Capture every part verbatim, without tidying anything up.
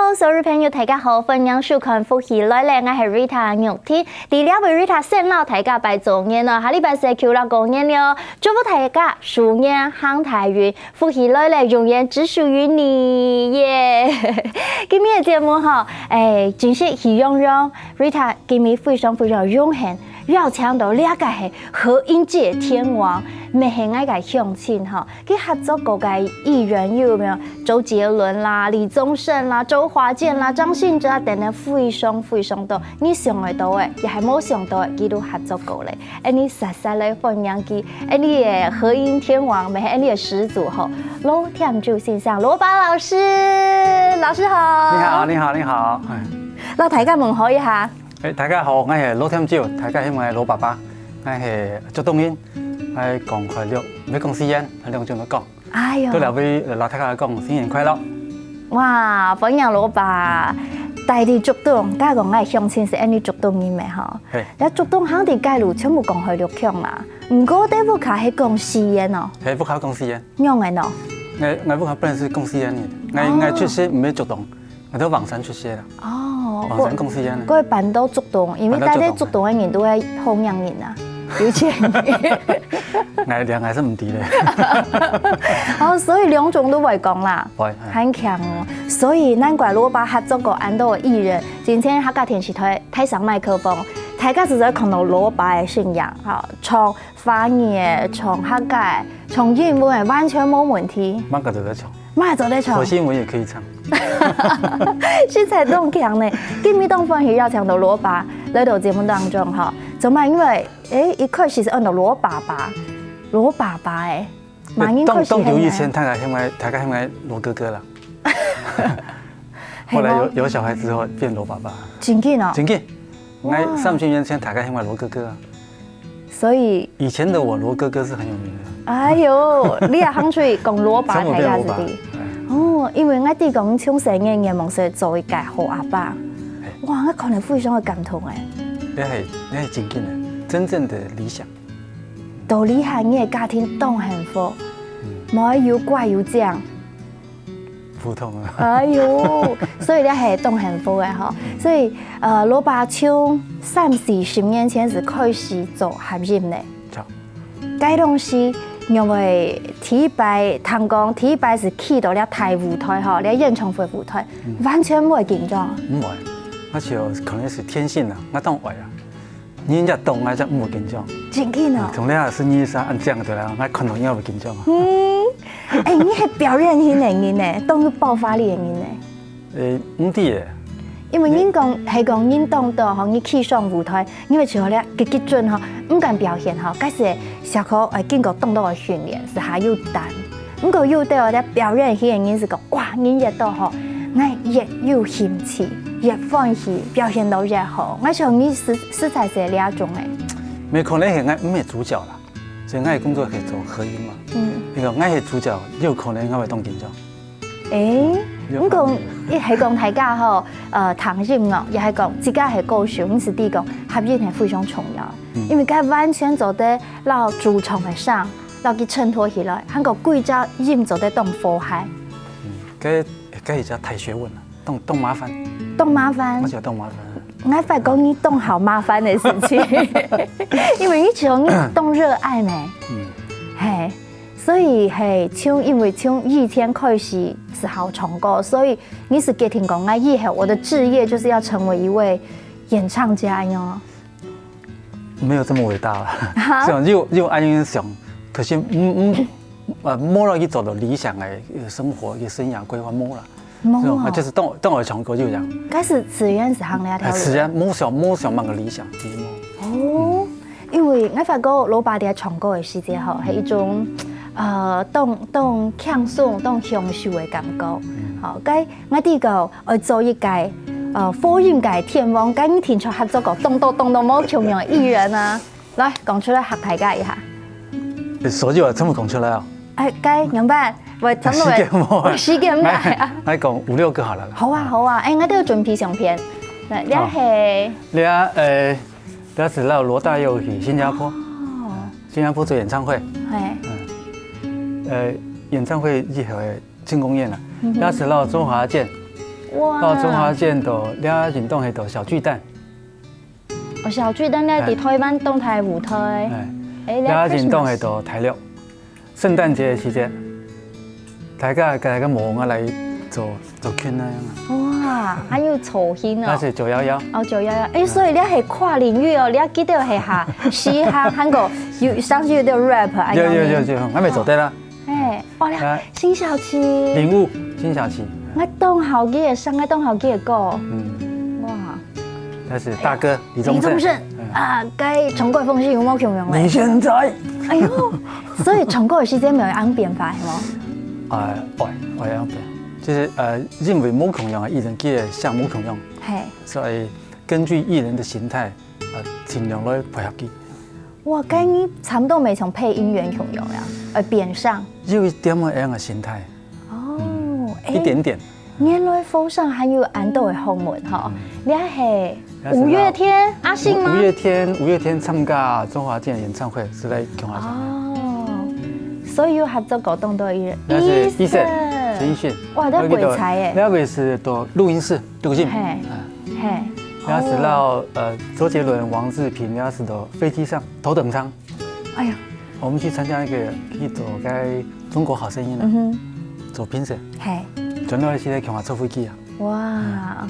Hello，所有朋友，大家好，歡迎收看《福氣來了》，𠊎係Rita玉婷。在這位Rita先摎大家拜早年哦，下禮拜係求了過年了，祝福大家鼠年行大運，福氣來了，永遠只屬於你耶！今日个節目吼，誒，真係喜洋洋，Rita今日非常非常榮幸，邀請到這個係和音界天王，乜係𠊎个鄉親吼。 佢合作過个藝人有無？周杰倫啦、李宗盛啦、周華健啦、張信哲啊等等，非常非常多。你想得到个，也還無想到个，佢都合作過咧。恁呢煞煞來歡迎佢，恁呢个和音天王，乜係恁呢个始祖吼，羅添州先生，羅拔老師，老師好。你好，你好，你好。哎，摎大家問候一下。哎，大家好，𠊎係羅添州，大家喊𠊎羅爸爸，𠊎係竹東人，𠊎講快樂，毋係講四縣，兩種都講。 哎喲，都來為，呃，摎大家講新年快樂。哇，歡迎羅爸，戴在竹東，該講𠊎鄉親係恁呢竹東人咩吼？嘿。該竹東行在街路全部講海陸腔啦，毋過在屋下係講四縣哦。嘿，屋下講四縣。仰仔哦？𠊎，𠊎屋下本來係講四縣个，𠊎，哦。𠊎出世毋係竹東， 𠊎在橫山出世啦。哦，橫山講四縣个。𠊎搬到竹東，因為大家竹東个人都會好額人啊，有錢人。𠊎，𠊎還係毋知咧。哦，所以兩種都會講啦。會，嗯。還強哦。所以難怪羅爸合作過恁多个藝人，今天客家電視台戴上麥克風，大家就會看到羅爸个身影，哈，從 華語个、唱客家个、唱英文个，完全無問題。麼个都得唱。麼个都得唱。火星文也可以唱。實在當強呢！今日當歡喜邀請到羅爸來到節目當中吼，做麼个？因為，誒，一開始係安到羅爸爸，羅爸爸誒，麼人開始喊你？當，當久以前，大家喊𠊎，大家喊𠊎羅哥哥啦。後來有，係嗎？有小孩之後變羅爸爸。真緊哦。真緊。 𠊎三十年前大家喊𠊎羅哥哥啊。所以以前的我羅哥哥是很有名的。哎喲，你也行出去講羅爸，全部變羅爸。大家知道。哎。哦，因為𠊎知講你從細个願望係做一個好阿爸。哎。哇，𠊎看了非常的感動哎。你係，你係真正的，真正的理想。到這下你的家庭當幸福，嗯。無有怪有講。 普通啊。哎喲，所以這係當幸福个吼。所以，呃，羅爸從三四十年前就開始做合音咧。著。該當時，因為第一擺，聽講第一擺係去到這大舞台吼，這演唱會舞台，嗯。完全毋會緊張。毋會，那就可能是天性啦，𠊎當會啊。 人家當𠊎正毋會緊張。真緊哦。嗯，從來也係你係恁樣个啦，𠊎看到你也會緊張啊。嗯，哎，你係表演型个人呢，當有爆發力个人呢。誒，毋知誒。因為人講，係講人當多吼，你企上舞台，因為像咧，激激準吼，毋敢表現吼，該係小可愛經過當多个訓練，係還有膽。 毋過有兜个表演型个人係講，哇，人越多吼，𠊎越有興趣，越歡喜，表現到越好。𠊎想你實，實在係這種誒。無可能係𠊎毋係主角啦，所以𠊎个工作係做合音嘛。嗯。你講𠊎係主角，有可能𠊎會當緊張。誒，有可能。毋過，你係講大家吼，呃，聽音樂，也係講自家係歌手，你係知講合音係非常重要，嗯。因為該完全做得摎主唱个聲，摎佢襯托起來，還過歸隻音做得當和諧。嗯，該，該一隻大學問啊，當，當麻煩。當麻煩。𠊎想當麻煩。𠊎發覺你當好麻煩个事情，因為你像你當熱愛呢。嗯。嘿，所以嘿，像，因為從以前開始係好唱歌，所以你係決定講，那以後我的志業就是要成為一位演唱家喲。 沒有這麼偉大啦。哈？係啊，有，有恁樣想，可是，嗯，嗯，呃，無落去做到理想个，呃，生活个生涯規劃，無啦。無哦。係啊，就是當，當我唱歌就這樣。該係自然係行這條路。哎，自然，無想，無想麼个理想，其實無。哦，因為𠊎發覺羅爸在唱歌个時節吼，係一種，呃，當，當輕鬆、當享受个感覺。嗯。吼，該 𠊎知講，愛做一個，呃，和音界天王，跟你聽說合作過當多當多無共樣个藝人啊。來，講出來嚇大家一下。所有啊，全部講出來啊。哎，該仰般？我全部會，時間無啊。時間無啊。來，來講五六個好了啦。好啊，好啊。哎，𠊎都有準備相片。來，這係，這，呃，這係摎羅大佑去新加坡，哦。新加坡做演唱會。嘿。嗯。呃，演唱會以後个 慶功宴啊，嗯哼。該時摎周華健，哇！到中華街到，這運動係到小巨蛋，哦，小巨蛋咧，哎在台灣當大舞台。哎，哎，這運動係 Christmas 到大陸，聖誕節个時節，大家大家無啊來做做群啊樣啊，哇，還有造型哦。那係九幺幺，哦，九幺幺，哎，所以你係跨領域哦，你記得係哈，嘻哈，還有有上次有點 rap，哎，有有有有，還沒做得啦，哎，哇，你啊辛曉琪，領悟辛曉琪，我當好記得上，我當好記得歌，嗯，哇，那係大哥李宗李宗盛盛，啊，該唱歌个方式有無共樣咧？你現在哎呦，所以唱歌个時間無恁變化，係無？啊，會會啊，就是呃，因為無共樣个藝人，佢个聲無共樣，嘿，所以根據藝人个形態，呃，盡量來配合佢，哇，該你差不多無像配音員共樣呀，呃，變聲。有一點仔樣个形態，哦，哎，一點點。原來火上還有恁多个學問哈，你還係五月天阿信嗎？五月天，五月天參加周華健演唱會，係來共下唱。哦，所以有合作過當多藝人，那係醫生，陳奕迅，哇，那鬼才耶，那个是到錄音室錄音，嘿啊嘿，那係到呃周杰倫、王志平，那係到飛機上頭等艙。哎呀，我們去參加一個去做該中國好聲音啊，嗯哼，做評審，嘿，全部係在共下坐飛機啊，哇，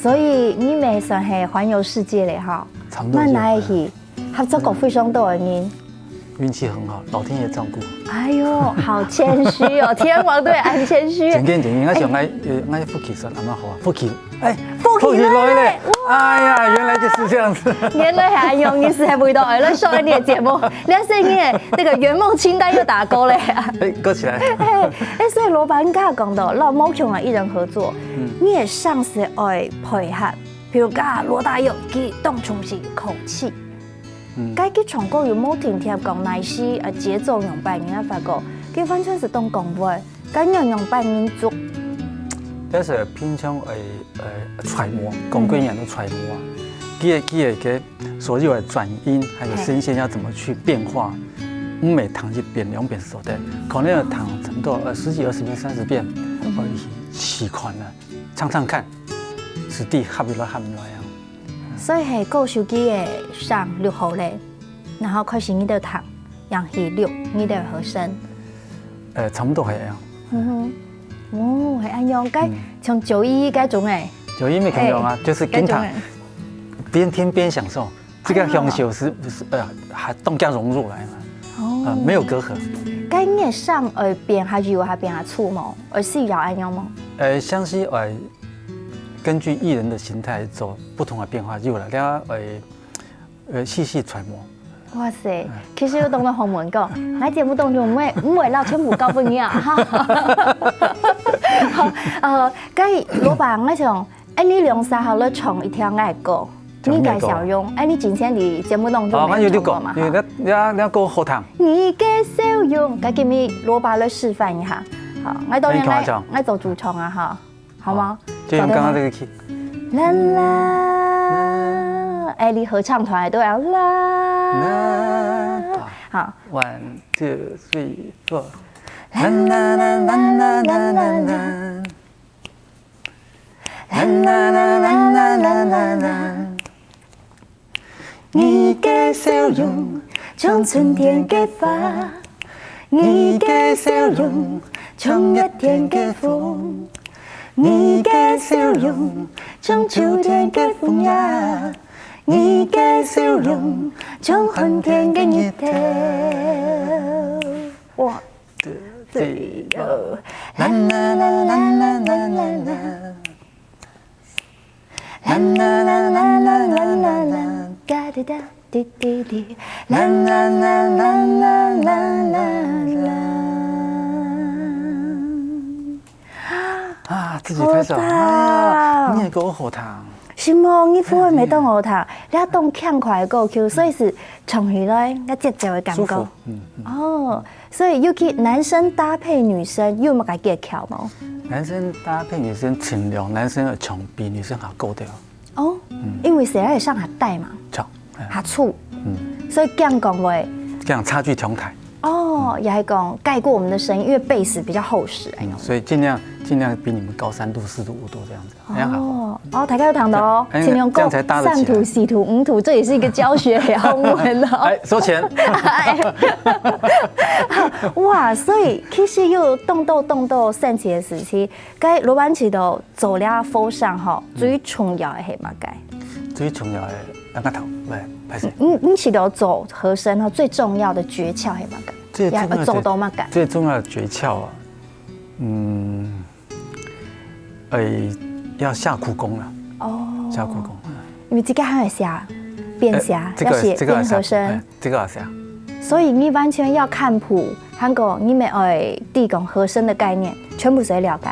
所以你也算係環遊世界咧哈，差不多那哪裡去？合作過非常多个人。運氣很好，老天爺照顧。哎呦，好謙虛哦，天王都恁謙虛。正經正經，我想愛，呃，愛福氣算阿媽好啊，福氣，哎，福氣來了來了，哎呀，原來就是這樣子。原來還有你是還不到，來上你的節目，你是你的那個圓夢清單又打勾了呀。哎，勾起來。哎，所以羅爸你剛剛講到，摎無共个藝人合作，你也像是愛配合，比如講羅大佑，佢當重視口氣。嗯該佢唱歌有無定定講哪些呃節奏用擺，你會發覺，佢完全係當講話，該樣用擺民族。但是平常誒呃揣摩，講歸人都揣摩啊，佢个佢个个所有的轉音，還有聲線要怎麼去變化，毋係彈一遍兩遍就做得，可能要彈差不多呃十幾二十遍、三十遍，呃習慣了，唱唱看，實地合一來合一來啊。所以係歌手機个上錄好咧，然後開始你就彈，然後錄你的和聲。呃，差不多係啊。嗯哼，哦，係恁樣，該像九一一該種誒，有音樂可以用啊，就是跟他該種誒，邊聽邊享受，這個享受是是呃還當加融入來嘛，哦啊，沒有隔阂。該你个聲會變較幼，較變較粗無？會需要恁樣無？呃，像是呃根據藝人的形態做不同的變化，有了，然後呃呃細細揣摩。哇塞，其實有當多學問講，來節目當中，毋會毋會摎全部交分你啊，哈。好，呃，該羅爸，𠊎想，哎，你兩儕好了唱一條愛歌，唱咩歌你介紹用，哎，你之前在節目當中好，那有六個有唱過嘛，，有那那那歌好聽。你个笑容，該今日羅爸來示範一下。好，𠊎當然哎，你跟我講愛愛做主唱啊，哈，好嗎？就用剛剛這個 key。啦啦，哎，你合唱團都要啦。啦好， One, two, three, four。啦啦啦啦啦啦啦啦。啦啦啦啦啦啦啦啦。你个笑容像春天个花，你个笑容像熱天个風，你个笑容像秋天个風呀，你个笑容像寒天个日頭。哇，對，啦啦啦啦啦啦啦。啦啦啦啦啦啦啦啦，嘎滴答滴滴滴，啦啦啦啦啦啦啦啦。啊，自己拍手。好棒哎呀，你个歌好聽。係無？你符合每段好聽，你要動輕快的歌曲，所以是唱起來，那節奏的感覺。舒服。嗯，嗯。哦，所以尤其男生搭配女生，有麼个技巧無？男生搭配女生盡量，男生要唱比女生還高的。哦，因為細人仔上較低嘛，唱，哎，較粗，嗯，所以這樣講話，這樣差距強大。哦，也係講蓋過我們的聲音，因為 bass 比較厚實，哎喲。嗯，所以盡量，盡量比你們高三度、四度、五度這樣子，這樣好。哦，哦，大家有聽到哦，哎，盡量這樣才搭得起來。三度、四度、五度，這也是一個教學的項目呢。哎，收錢。哎，哇，所以其實有當多當多神奇的事情，該羅班試著做這和聲吼，最重要的係麼个？最重要的，啊，𠊎頭，來，歹勢。你，你試著做和聲吼，最重要的訣竅係麼个？最重要的訣，也做到麼个？最重要的訣竅啊，嗯，誒，要下苦功啊。哦。下苦功。因為這個還要寫，編寫，呃，這個，要寫，這個要寫，編和聲。哎，這個要寫。所以你完全要看譜，還過你乜愛知講和聲的概念，全部都愛了解。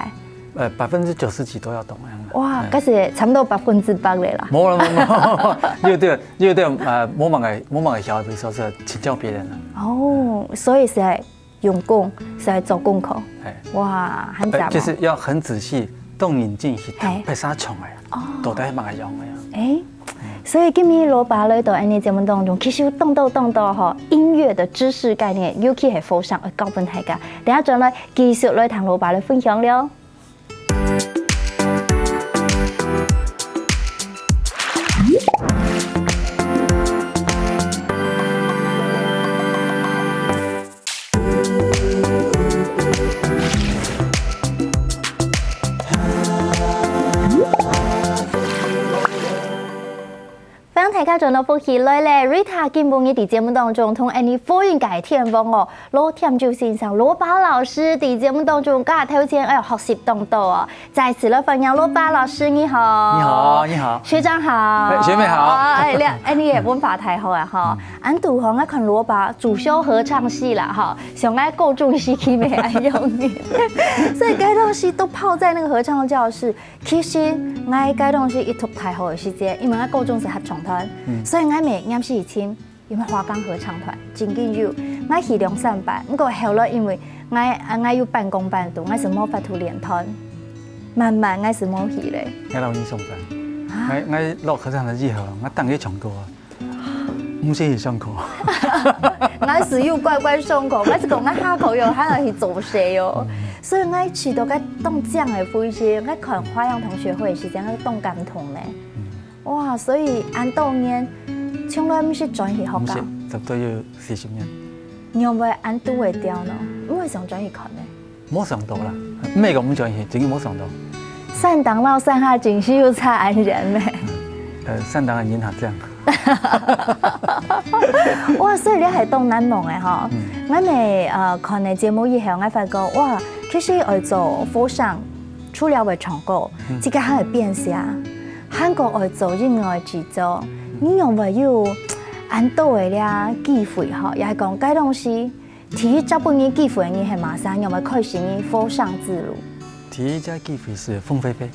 呃，百分之九十幾都要懂，這樣。哇，哎。該係差不多百分之百了啦。無啦，無啦，有點，有點，呃，無麼个，無麼个曉得，所以請教別人啊。哦，所以係用功，係做功課。哎。哇，很讚哦。呃，就是要很仔細，動眼睛去聽，嘿。別儕唱个啊，哦。到底係麼个樣个啊？哎，所以今日羅爸來到𠊎等節目當中，其實有當多當多吼音樂的知識概念，尤其係和聲，愛教分大家。等下轉來繼續來聽羅爸來分享了。 歡迎大家轉到福氣來了，Rita今晡日在節目當中同𠊎等福音界个天王哦，羅添州先生、羅爸老師在節目當中，佮頭前，哎喲，學習當多哦。再次來歡迎羅爸老師，你好。你好，你好。學長好。哎，學妹好。哎，你，哎，你也文化太好啊哈。嗯。恁堵好，𠊎看羅爸主修合唱系啦哈，像𠊎高中時期乜恁樣呢。所以該東西都泡在那個合唱教室， 其實𠊎該當時一讀大學个時節，因為𠊎高中係合唱團，嗯。所以𠊎乜黏時去尋，有無華岡合唱團，正經有。𠊎去兩三擺，毋過後來因為𠊎，啊，𠊎有半工半讀，𠊎係無法度連團。慢慢𠊎係無去咧。𠊎摎你相反。啊？𠊎，𠊎落合唱團以後，𠊎當去唱歌啊。 毋使去上課。𠊎係有乖乖上課，𠊎係講𠊎下課喲，還愛去做事喲。嗯。所以𠊎試著該當靚个回憶，𠊎看華陽同學會个時節，𠊎當感動呢。嗯。哇，所以恁多年，從來毋識轉去學校。毋識，差不多有四十年。仰會恁堵會掉呢？毋會想轉去看呢？ 無想到啦，毋係講毋轉去，真个無想到。山頂摎山下真係有差恁遠咩？呃，山頂个人較靚。哇，所以你還當難忘个吼。嗯。𠊎每，呃，看你節目以後，𠊎發覺，哇，其實愛做和聲，除了會唱歌，嗯。自家還會編寫，還過愛做音樂製作，你仰會有恁多个這機會吼，也係講該東西 第一隻分你機會个人係麼儕？仰會開始你和聲之路？第一隻機會係鳳飛飛。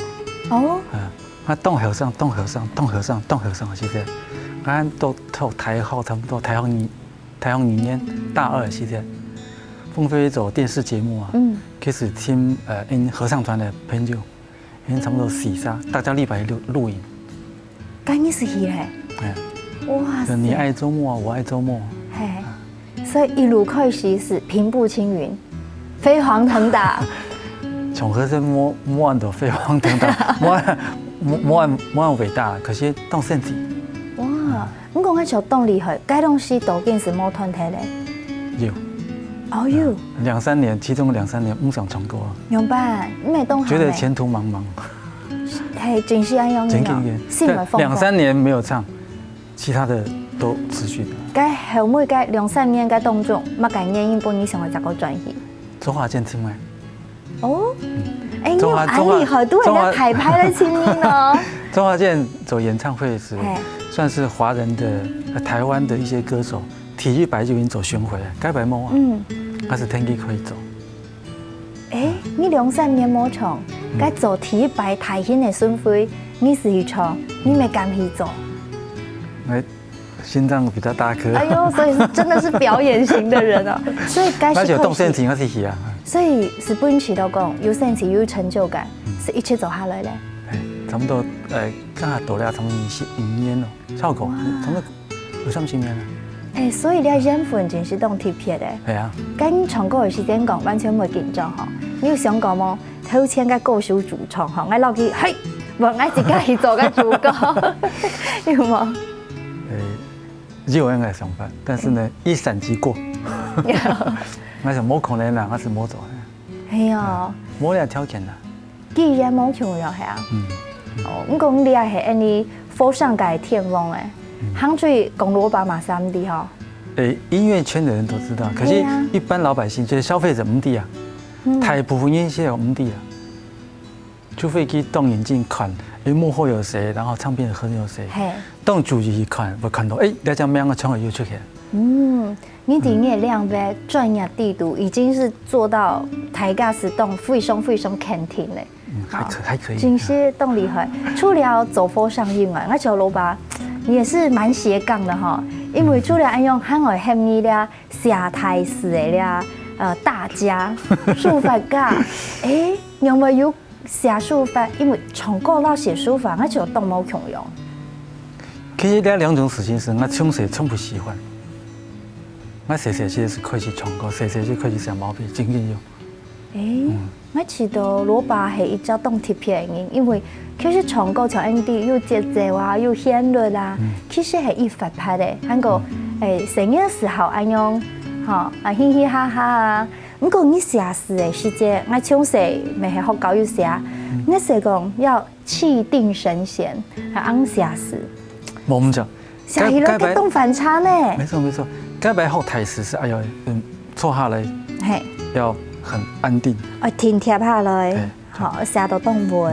哦。啊，𠊎當後生，當後生，當後生，當後生个時節，𠊎都讀大學，差不多大學二，大學二年，大二个時節，鳳飛飛做電視節目啊，嗯。開始聽，呃，𠊎等合唱團个朋友， 因為差不多四儕，大家禮拜六錄影。該你係去咧？哎。哇塞。就你愛周末，我愛周末。嘿。所以一路開始係平步青雲，飛黃騰達。從和聲無，無恁多飛黃騰達，無恁，無，無恁，無恁偉大，可是當神奇。哇，毋過𠊎想當厲害，該東西都緊係無斷忒咧。有。哦，有。兩三年，其中兩三年，毋想唱歌啊。仰般？毋係當好咩？覺得前途茫茫。 嘿，真係恁樣呢。真的，真的。心會放空。兩三年沒有唱，其他的都持續的。該後尾該兩三年該當中，麼个原因分你想愛再過轉去？周華健唱个。哦，嗯。哎，你周華，恁厲害，周華，都人家排排來尋你呢。周華健走演唱會時，嘿。算是華人的，呃，台灣的一些歌手，體育擺就已經走巡迴了，該擺無啊，嗯。但是天氣可以走。 誒，你兩三年無唱，嗯。該做第一擺大型个巡迴，你係去唱，你乜敢去做？哎，心臟比較大顆。哎喲，所以是真的是表演型的人哦。所以該時開始，那就動身體，那是去啊。所以係本身都講，有身體有成就感，嗯。係一直做下來咧。哎，差不多，呃，剛好到了差不多二十五年了，超過，哇。差不多 有三十年了。哎，所以這緣分真係當特別的。係啊。該你唱歌个時間講完全無緊張吼，你有想過無？頭前个歌手主唱吼，𠊎落去，嘿，無，𠊎自家去做个主角，有無？誒，有恁个想法，但是呢，一閃即過。我想無可能啦，我係無做个。係哦，無這條件啦。既然無共樣係啊。嗯，哦，毋過你也係恁呢火上界天王誒，行出去講羅巴嘛三D吼。誒，音樂圈的人都知道，可是對啊一般老百姓，就是消費者毋知啊，嗯大部分人現在毋知啊，除非去當眼鏡看，誒，幕後有誰，然後唱片盒有誰，嘿，當注意去看，會看到，誒，這隻名啊，從來有出現。嗯，你在你的兩位專業底肚已經是做到大家是當非常非常肯定嘞。嗯，還可還可以。真是當厲害。除了走佛上以外，我覺得羅巴你也是蠻斜槓的哈，因為除了恁樣，還有喊你這寫大字的這呃大家書法家，誒，有沒有寫書法？因為唱歌摎寫書法，我覺得當無共樣。其實這兩種事情是我從細從不喜歡。我細細就係開始唱歌，細細就開始寫毛筆，真正有。誒，我知道羅巴係一隻當特別的人，因為其實唱歌像恁樣有節奏啊，有旋律啊，其實係一發拍的。還過，誒，細人時候恁樣，吼，啊，嘻嘻哈哈啊。毋過你寫字的時節，𠊎從細乜係學校有寫，你寫講要氣定神閒，還恁樣寫字，無毋著，寫起來該該當反差呢。沒錯沒錯，該擺學大字是，哎喲，嗯，坐下來嘿，要很安定，哦，定貼下來哎，好，寫到當穩，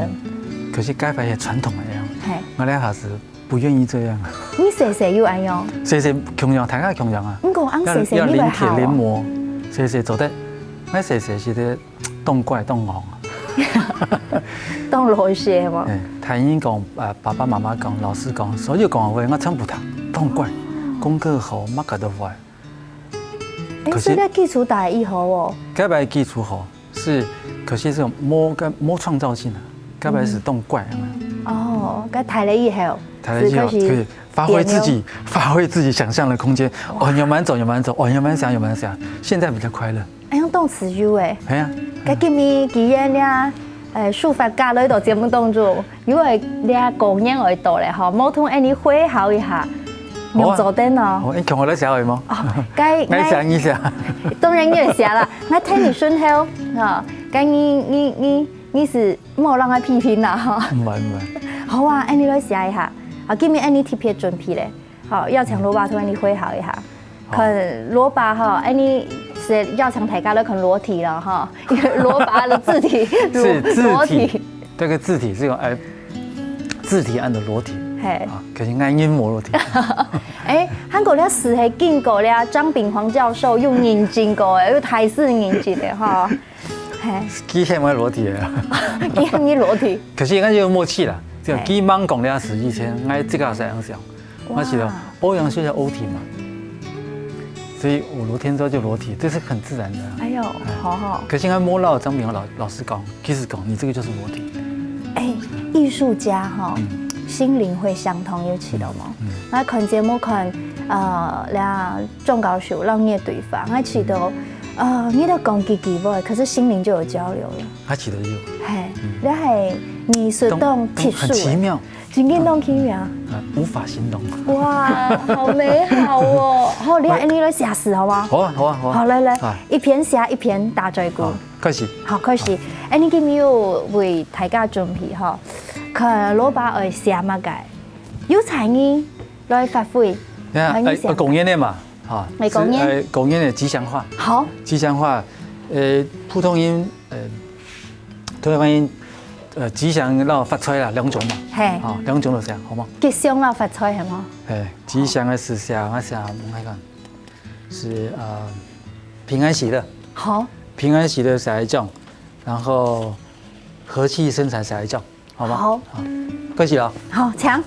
可是該擺也傳統的樣，嘿，我兩下子不願意這樣。你細細有恁樣，所以是共樣，大家共樣啊。毋過恁細細要臨帖臨你會好哦，摹，所以是做得，我細細是咧當乖當戇啊。當老實嘛。哎，大人講，啊，爸爸媽媽講，老師講，所有講的話，我全部讀，當乖，功課好，麼个都會。誒，可是所以你基礎打得已好哦。該擺基礎好，是，可是是無該無創造性啊，該擺是當乖啊。哦，該大了以後，大了以後就開始可以發揮自己，發揮自己想象的空間。哦，有慢走，有慢走，哦，有慢想，有慢想。現在比較快樂。哎，用動詞語誒。哎呀，該今日既然這，呃，書法家來到節目當中，因為這過年愛到咧吼，無同恁樣會好一下，好啊用做得哦。哦，你同我來寫好嗎？該來寫一下。當然你也寫啦，𠊎聽你順後，哈，該你你你你是莫讓𠊎批評啦哈。毋會毋會。好啊，恁樣來寫一下。好，今日恁樣特別準備咧，好，邀請羅巴同恁樣會好一下。看羅巴哈，恁樣是邀請大家來看裸體了哈，因為羅巴的字體，是字裸體體。，這個字體是用哎字體案的裸體嘿，啊，可是愛人無裸體。誒，還過這字係經過這張炳煌教授有認證過誒，有大師認證的哈。嘿，佢喊𠊎裸體的啊。佢喊你裸體。可是𠊎有默契啦，就嘿佢吂講這字以前，𠊎自家係恁樣想。我記得哇歐陽修係歐體嘛，所以我羅天舟就裸體，這是很自然的啊。哎呦，好好。可是𠊎無摎張炳煌老老師講，其實講你這個就是裸體。哎，藝術家哈，心靈會相通，有知道嗎？那看節目看，呃，兩張教授讓你對方，我知道，呃，你都講幾句話，可是心靈就有交流了。他起得有，嘿，這係藝術當特殊的，很奇妙，真正當奇妙。啊，無法形容。哇，好美好哦！好，你恁樣來寫字好嗎？好啊，好啊，好啊。好，來來啊，一邊寫一邊打嘴鼓好。，開始。好，開始。哎，你今日有為大家準備吼，看羅巴愛寫麼个，有才藝來發揮。你看，啊你想哎，呃，公園的嘛，哈，哎公園是呃，公園的吉祥話，好，吉祥話，呃，普通人，呃，台灣人，呃，吉祥摎發財啦，兩種嘛，嘿，啊，兩種都寫，好嗎？吉祥摎發財係無？哎，吉祥的是寫，我寫，我看看，是呃，平安喜樂，好，平安喜樂寫一種，然後和氣生財寫一種，好嗎？好，開始了。好，請。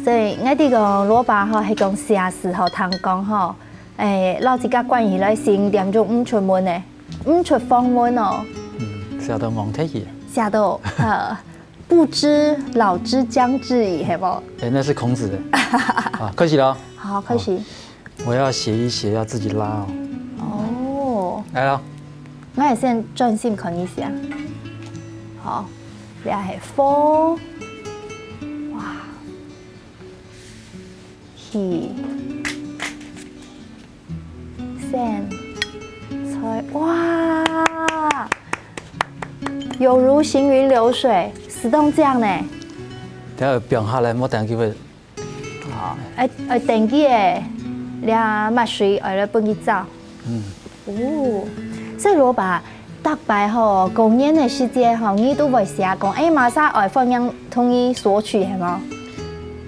所以𠊎知講羅巴吼係講寫字吼，聽講吼，誒，摎自家關係來先點就毋出門呢，毋出房門哦，嗯，寫到戇忒去。寫到，呃，不知老之將至矣，係無？哎，那是孔子的。啊，開始了哦。好，開始。我要寫一寫，要自己拉哦。哦。來了。𠊎也先專心看一下。好，這係火。哇。係。 生菜，哇，有如行雲流水，係當靚呢。等下放下來，莫等佢會。哦，愛，愛等佢个，這墨水愛來分佢燥。嗯。哦，所以蘿蔔，逐擺吼，過年个時節吼，你都會寫講，哎，麼儕愛歡迎同你索取，係無？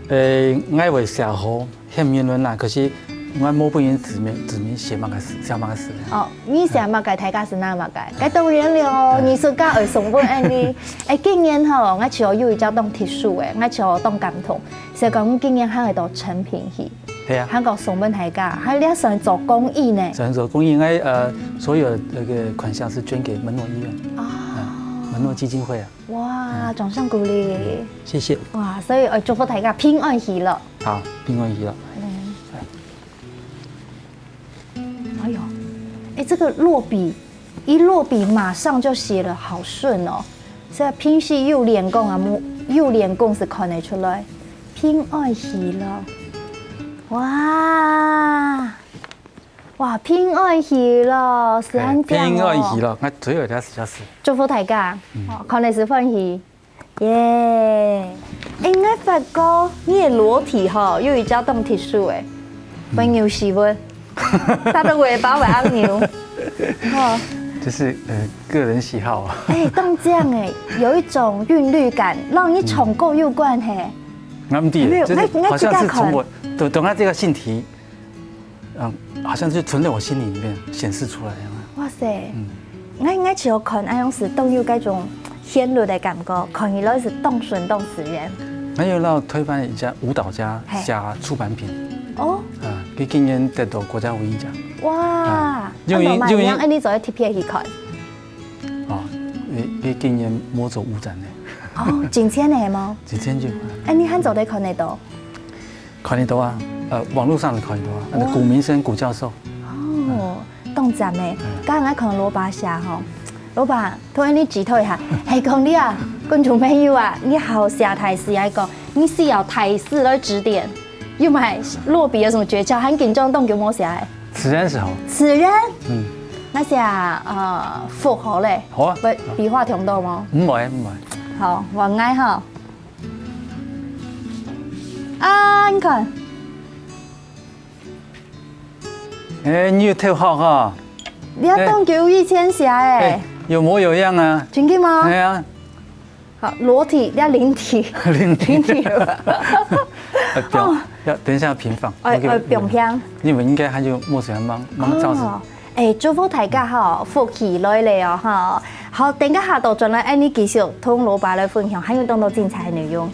誒，𠊎會寫好， 很明顯啦，可是𠊎無分人指明，指明寫麼个字，寫麼个字。哦，你寫麼个，大家係拿麼个，該當然了，藝術家愛送分恁呢。哎，今年吼，𠊎就有一隻當特殊个，𠊎就當感動，所以講今年還會到誠品去，對啊。還講送分大家，還這算做公益呢。算做公益，應該呃，所有那個款項是捐給門諾醫院，啊，門諾基金會啊。哇，掌聲鼓勵！謝謝。哇，所以呃，祝福大家平安喜樂。 好，平安喜樂。嗯。哎呦，哎，這個落筆，一落筆馬上就寫了，好順哦。所以平時有練功啊，有練功係看得出來。平安喜樂，哇，哇，平安喜樂，係恁靚哦。平安喜樂，𠊎最後一條字就是祝福大家，哦，看得係歡喜。 耶！哎，𠊎發覺你个裸體吼，有一隻當特殊个，會扭屎朏，它的尾巴會恁扭。哦。這是呃個人喜好啊。哎，當靚哎，有一種韻律感，摎你唱歌有關係。𠊎毋知，有沒有？就是好像是從我，對，從它這個性體 嗯，好像是存在我心裡面顯示出來一樣啊。哇塞，嗯。𠊎，𠊎就看恁樣係當有該種旋律个感覺，看起來係當順當自然。還有讓推翻一家舞蹈家寫出版品。哦。啊，佢今年得到國家文藝獎。哇，啊，因為，啊，因為恁樣，恁樣做得特別去看。哦，佢，佢今年無做舞展呢。哦，真正个係無？真正就。哎，你還做得看得到？ 看得到啊，呃，網路上都看得到啊，那個古明生古教授。哦，當讚呢。剛剛𠊎看蘿蔔寫吼，蘿蔔，同你指導一下，係講你啊，觀眾朋友啊，你好寫大字，還講你需要大字來指點，有無落筆有什麼訣竅？還緊張當久無寫欸。自然係好。自然？嗯。該寫呃，福好咧。好啊。會筆畫重到無？毋會，毋會。好，我愛吼。 啊，你看。哎，你有偷學哈？你還當久以前寫欸。哎，有模有樣啊。真的嗎？哎呀。好，裸體，要靈體。靈體。靈體。呃，不要，哦。要等一下平放。哎，OK，哎，平平。你們應該還有默想忙，忙造型。哦。 哎，祝福大家吼，福氣來了哦，吼。好，等一下倒轉來，恁呢繼續同蘿蔔來分享，還有當多精彩个內容。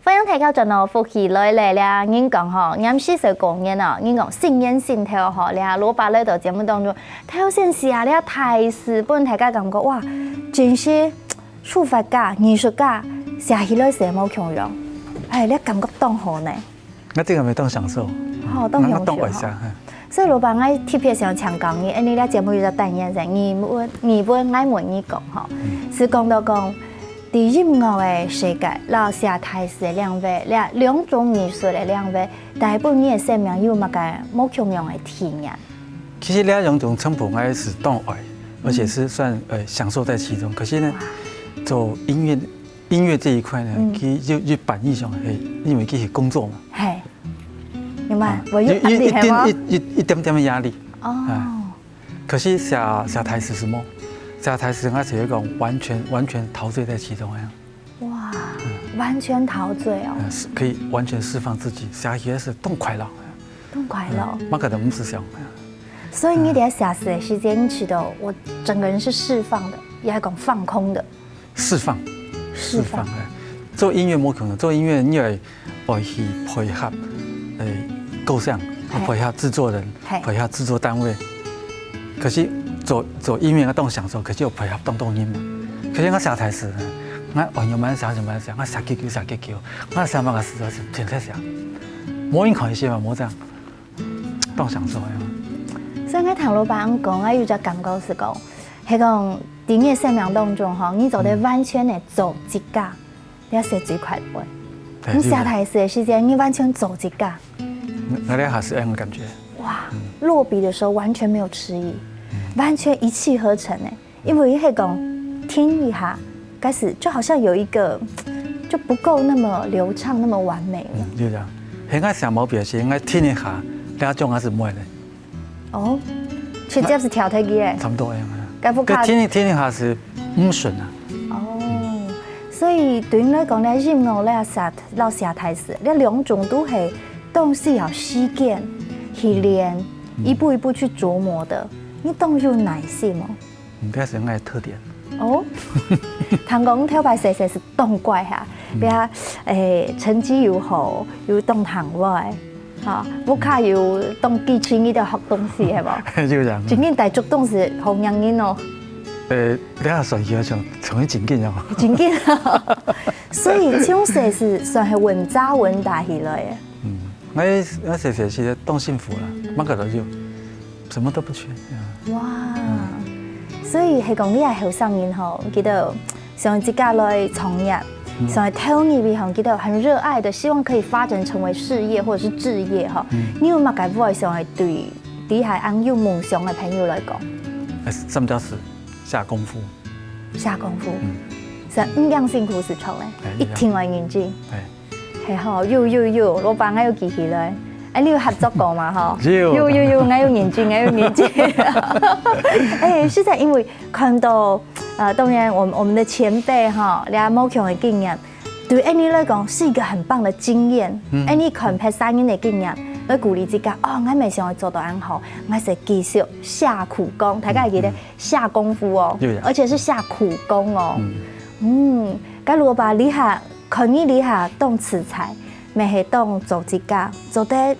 歡迎大家轉到福氣來了，這人講吼，年時係過年哦，人講新年新頭吼，這蘿蔔來到節目當中，頭先寫這大字分大家感覺，哇，真係書法家、藝術家，寫起來係無共樣。哎，這感覺當好呢。 𠊎這個乜當享受。哦，當享受吼。𠊎當愛寫，嘿。所以蘿蔔，𠊎特別想請教你，因為這節目有隻單元係你問，你問，𠊎問你講吼，嗯。係講到講，在音樂个世界，摎寫大字个領域，這兩種藝術个領域，帶分你个生命有麼个無共樣个體驗？其實這兩種全部𠊎係當愛，而且是算，呃，享受在其中。可是呢，哇。做音樂 音樂這一塊呢，嗯。佢有，有一半以上，嘿，因為佢係工作嘛。嘿，有嗎？啊，有，有，有一點，有一，一，一點點的壓力。哦。哎，可是寫，寫大字係無？寫大字，𠊎係有一種完全，完全陶醉在其中个。哇，嗯。完全陶醉哦。嗯，是可以完全釋放自己，寫起來係當快樂。當快樂。嗯，麼个都毋使想。所以你在寫詞的時間，你試著我整個人是釋放的，也還講放空的。釋放，釋放哎。做音樂無可能，做音樂你愛愛去配合，誒，構想，嘿配合製作人嘿，配合製作單位。可是做做音樂要當享受，可是要配合當多人嘛。可是我寫台詞呢，我哦，慢慢寫，慢慢寫，我寫幾句，寫幾句，我寫麼个詞都是天天寫，無人看一些嘛，無這樣，當享受呀。所以我聽老闆講，我有隻感覺是講，係講，在你的生命當中吼，你做得完全的做自家，你係最快樂。對你寫台詞的時間，你完全做自家。我那下是那種感覺。哇，落筆的時候完全沒有遲疑，完全一氣呵成哎。因為係講停一下，開始就好像有一個就不夠那麼流暢、那麼完美了。嗯，就這樣。現在寫毛筆是應該停一下，那種還是慢的。哦，直接是跳脱去哎，差不多一樣啊。該不卡該停一停一下是毋順啊。哦，所以對你來講呢，音樂咧寫，摎寫台詞，這兩種都係東西要時間去練，一步一步去琢磨的。你當有耐心哦。嗯，這是我的特點。哦，聽講頭擺細細是當乖哈，這誒成績又好，又當聽話，哈，屋下又當支持你个學東西，係無？就這樣。真緊大足東西好讓人哦。呃，你看算起來像像一真緊哦。真緊。所以從細是算係穩紮穩打起來个。嗯，我我細細時當幸福啦，麼个都有，什麼都不缺。嗯哇，所以係講你係後生人吼，記得想自家來創業，想投入一項記得很熱愛的，希望可以發展成為事業或者是志業哈。你有麼个會想對底下恁有夢想的朋友來講？哎，什麼叫是下功夫？下功夫，是毋驚辛苦是錯个，哎一定愛認真。哎，係吼，有有有，老闆，𠊎有記起來。哎，你有合作過嘛？吼，有有有有，𠊎有認真，𠊎有認真。哎，實在因為看到，呃，當然我們我們的前輩哈，這無窮的經驗，對Annie來講是一個很棒的經驗。Annie看別儕人的經驗，來鼓勵自家，哦，𠊎乜想要做到恁好，𠊎係繼續下苦功。大家記得下功夫哦有的，而且是下苦功哦。嗯，該老闆，你哈 看你這下當自在，乜係當做自家，做得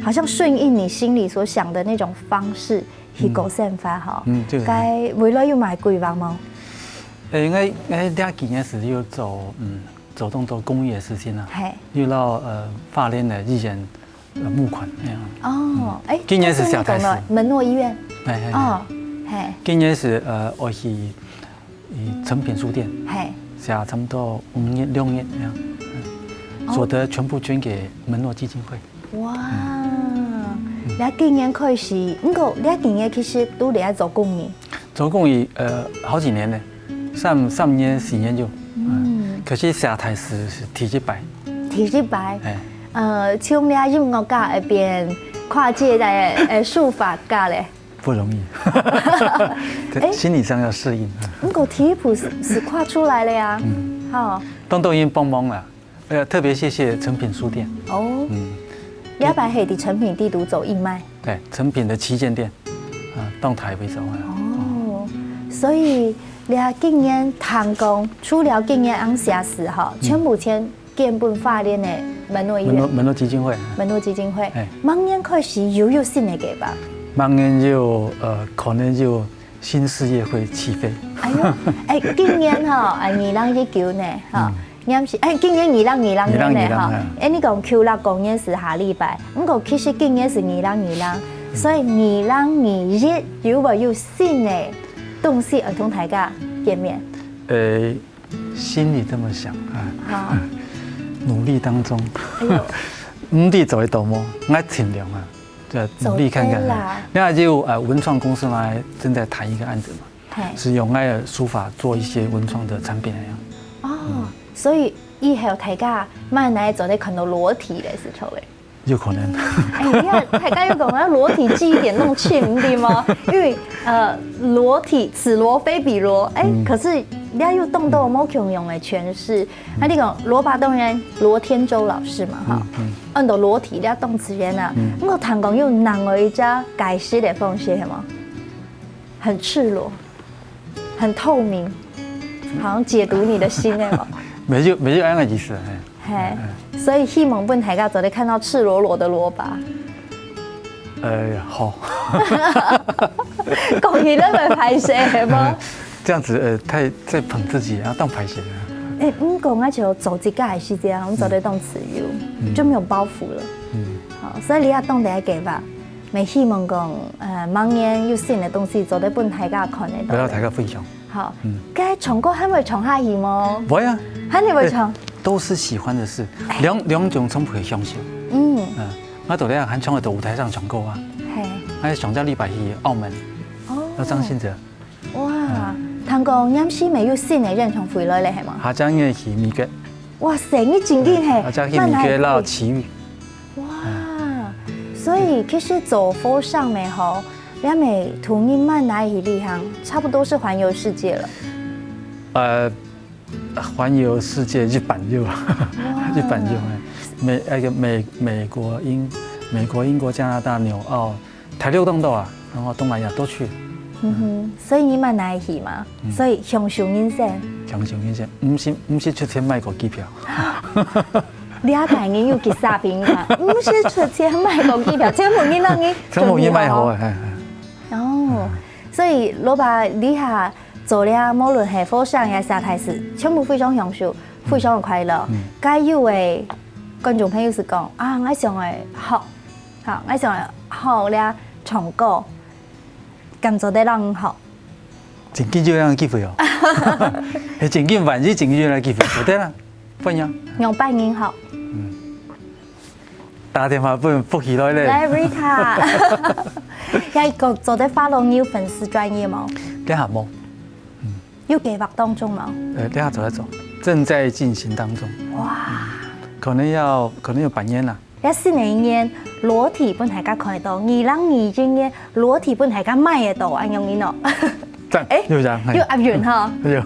好像順應你心裡所想的那種方式去過生活吼。嗯，就是。該未來有麼个規劃無？誒，應該應該這幾年是有做，嗯，做動做公益的事情啊，嘿，有到呃花蓮的義演呃募款那樣。哦，哎，今年是下台就是那種門諾醫院。哎哎，哦，嘿，今年是呃我去誠品書店嘿，寫差不多五年六年那樣，嗯所得全部捐給門諾基金會。哇，你今年開始，毋過你今年其實都在做公益。做公益呃好幾年了，三三年四年有，嗯，可是下台是是第一擺，第一擺，哎，呃，從你音樂家變跨界的呃書法家咧。不容易，心理上要適應。毋過第一步是是跨出來了呀，好，東東已經幫忙了，呃，特別謝謝誠品書店，哦，嗯，你這擺係在誠品底肚做義賣。對，誠品的旗艦店，啊，到台北走啊。哦，所以你今年聽講，除了今年恁寫詞吼，全部錢捐分花蓮的門諾醫院、門諾門諾基金會，門諾基金會哎。明年開始又有新的計劃。明年就呃可能就新事業會起飛。哎喲，哎，今年吼，啊，二零一九呢，哈，嗯你毋是，哎，今年二零二零年呢，二零二零哈嗯，哎，你講舊曆過年是下禮拜，毋過其實今年是二零二零，所以二零二一有無有新的東西愛同大家見面？呃，心裡這麼想啊，好，努力當中，哎呦，毋知做得到無？我盡量啊，就努力看看做得啦。另外就呃文創公司嘛，正在談一個案子嘛，嘿，是用我的書法做一些文創的產品那樣。哦，所以以後大家慢慢做得看到裸體的時候，哎。有可能。哎，你看，大家有講要裸體記一點那種氣，對嗎？因為呃，裸體此裸非彼裸，哎，可是這有當多無共樣个詮釋。該你講蘿蔔當然羅天舟老師嘛，哈，嗯，嗯。安到裸體這當自然啊，嗯。毋過聽講有另外一隻解釋个方式，係無？很赤裸，很透明，好像解讀你的心，係無？無就，無就恁樣个意思，嘿。嘿，所以希望分大家做得看到赤裸裸的蘿蔔。呃，好。講起來會歹勢，係無？這樣子，呃，太，在捧自己，然後當歹勢啊。欸，毋過𠊎就做自家个時節，𠊎們做得當自由，嗯。就沒有包袱了。嗯。好，所以你也懂得該个吧？也希望講，呃，明年有新个東西做得分大家看得到。來同大家分享。好，嗯。該唱歌還會唱下去無？會啊。還會唱？欸，都是喜歡的事，欸。兩，兩種全部會享受。嗯。嗯，𠊎到底還唱得到舞台上唱歌啊。嘿。𠊎上隻禮拜去澳門，哦。有張信哲。 哇，嗯。聽講臨時也有新个演唱會來咧，係無？下隻月去美國。哇塞，你真緊嘿！下隻去美國摎奇遇。哇，所以其實做和尚个吼，你還沒同你蠻來去旅行，差不多是環遊世界了。呃，環遊世界一半有，一半有，哎。美，那個美，美國、英，美國、英國、加拿大、紐澳， 大陸當多啊，然後東南亞都去。嗯哼，所以你蠻來去嘛，嗯。所以享受人生。享受人生，毋使，毋使出錢買過機票。這个人有幾煞兵啊？毋使出錢買過機票，全部人讓你準備好。全部人買好啊，嘿，嘿。哦，所以蘿蔔這下做了，無論係和尚也是大師，全部非常享受，非常的快樂。嗯。該有个觀眾朋友係講，啊，𠊎想愛學 好，𠊎想學這唱歌，敢做得讓你學？真緊就有恁樣个機會哦。係真緊，萬一真緊有恁樣个機會，做得啦，歡迎。仰般人學？嗯。打電話分福氣來咧。來，Rita，這个做得follow你有粉絲專頁無？這下無。嗯。有計畫當中無？呃，這下做得做，正在進行當中。哇。可能要，可能有半年啦。 這新个一年，裸體分大家看得到，二零二一年，裸體分大家買得到，恁樣呢喏。讚，欸，有讚，嘿。有押韻哈。有。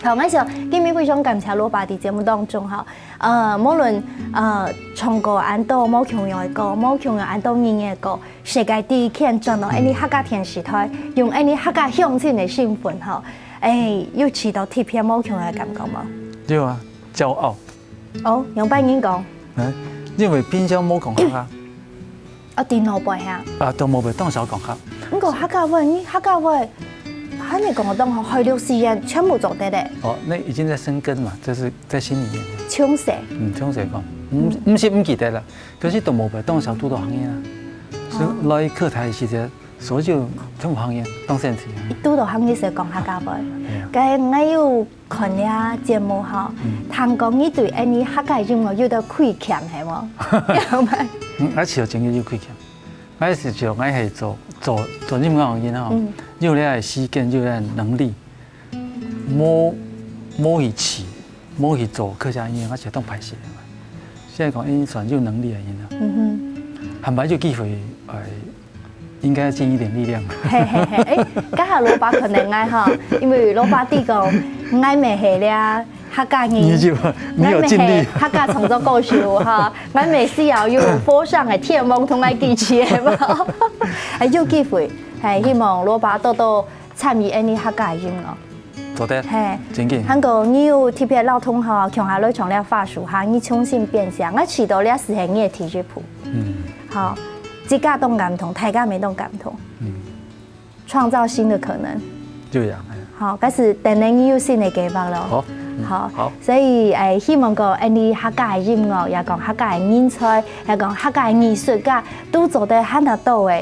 好，𠊎想，今日非常感謝蘿蔔在節目當中哈，呃，無論，呃，唱歌恁多無共樣个歌，無共樣恁多人个歌，世界第一片轉到𠊎俚客家電視台，用𠊎俚客家鄉親个身份哈，欸，有試到特別無共樣个感覺無？有啊，驕傲。 哦，仰般人講？嗯，因為平常無講客啊。啊，電腦背哈？啊，都無背，當少講客。毋過客家話，你客家話，還係講得當好，海陸四縣全部做得咧。哦，那已經在生根嘛，這是在心裡面。從細。嗯，從細講，毋，毋是毋記得啦，可是都無背，當少拄到行業啊。是來客台時節，所以就全部行業當生趣啊。拄到行業係講客家話。係啊。該𠊎有 看這節目吼，嗯。聽講你對𠊎俚客家音樂有兜虧欠，係無？有無？嗯，𠊎係有真个有虧欠。𠊎係想𠊎係做，做，做音樂个人吼，嗯。有這个時間，有這个能力，無，無去試，無去做客家音樂，𠊎係當歹勢个。現在講，欸，算有能力个人啊。嗯哼。還無有機會，哎， 應該盡一點力量。嘿嘿嘿，欸，剛好蘿蔔可能𠊎哈，因為蘿蔔知講，𠊎乜係這客家人，你就，你有盡力。𠊎乜係客家創作歌手哈，𠊎乜需要有和尚个天王同𠊎支持个嘛。欸，有機會，嘿，希望蘿蔔多多參與𠊎俚客家个音樂。 做得，嘿，真緊。還過你有特別摎同學共下來唱這花樹下，你重新編寫，𠊎試著這係你个第一步。嗯。好，自家當感動，大家乜當感動。嗯。創造新的可能。就這樣，哎。好，該係等等你有新个計畫囉。好，嗯，好，好。所以，欸，希望講，𠊎俚客家个音樂，也講客家个人才，也講客家个藝術家，都做得還較多个，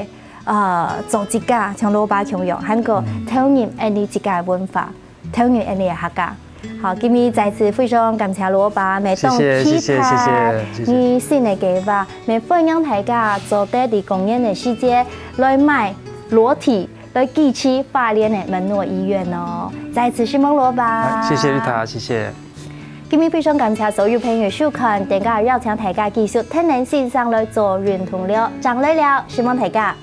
呃，做自家，像蘿蔔共樣，還過，嗯。投入𠊎俚自家个文化。 投入𠊎俚个客家。好，今日再次非常感謝蘿蔔，乜當期待，謝謝，謝謝，謝謝，謝謝。你新个計畫，乜歡迎大家做得在公園个時節來買裸體，來支持花蓮个門諾醫院哦。再次承蒙蘿蔔。好，謝謝Rita，謝謝。今日非常感謝所有朋友收看，等下邀請大家繼續跈等先生來做運動了，正來尞，承蒙大家。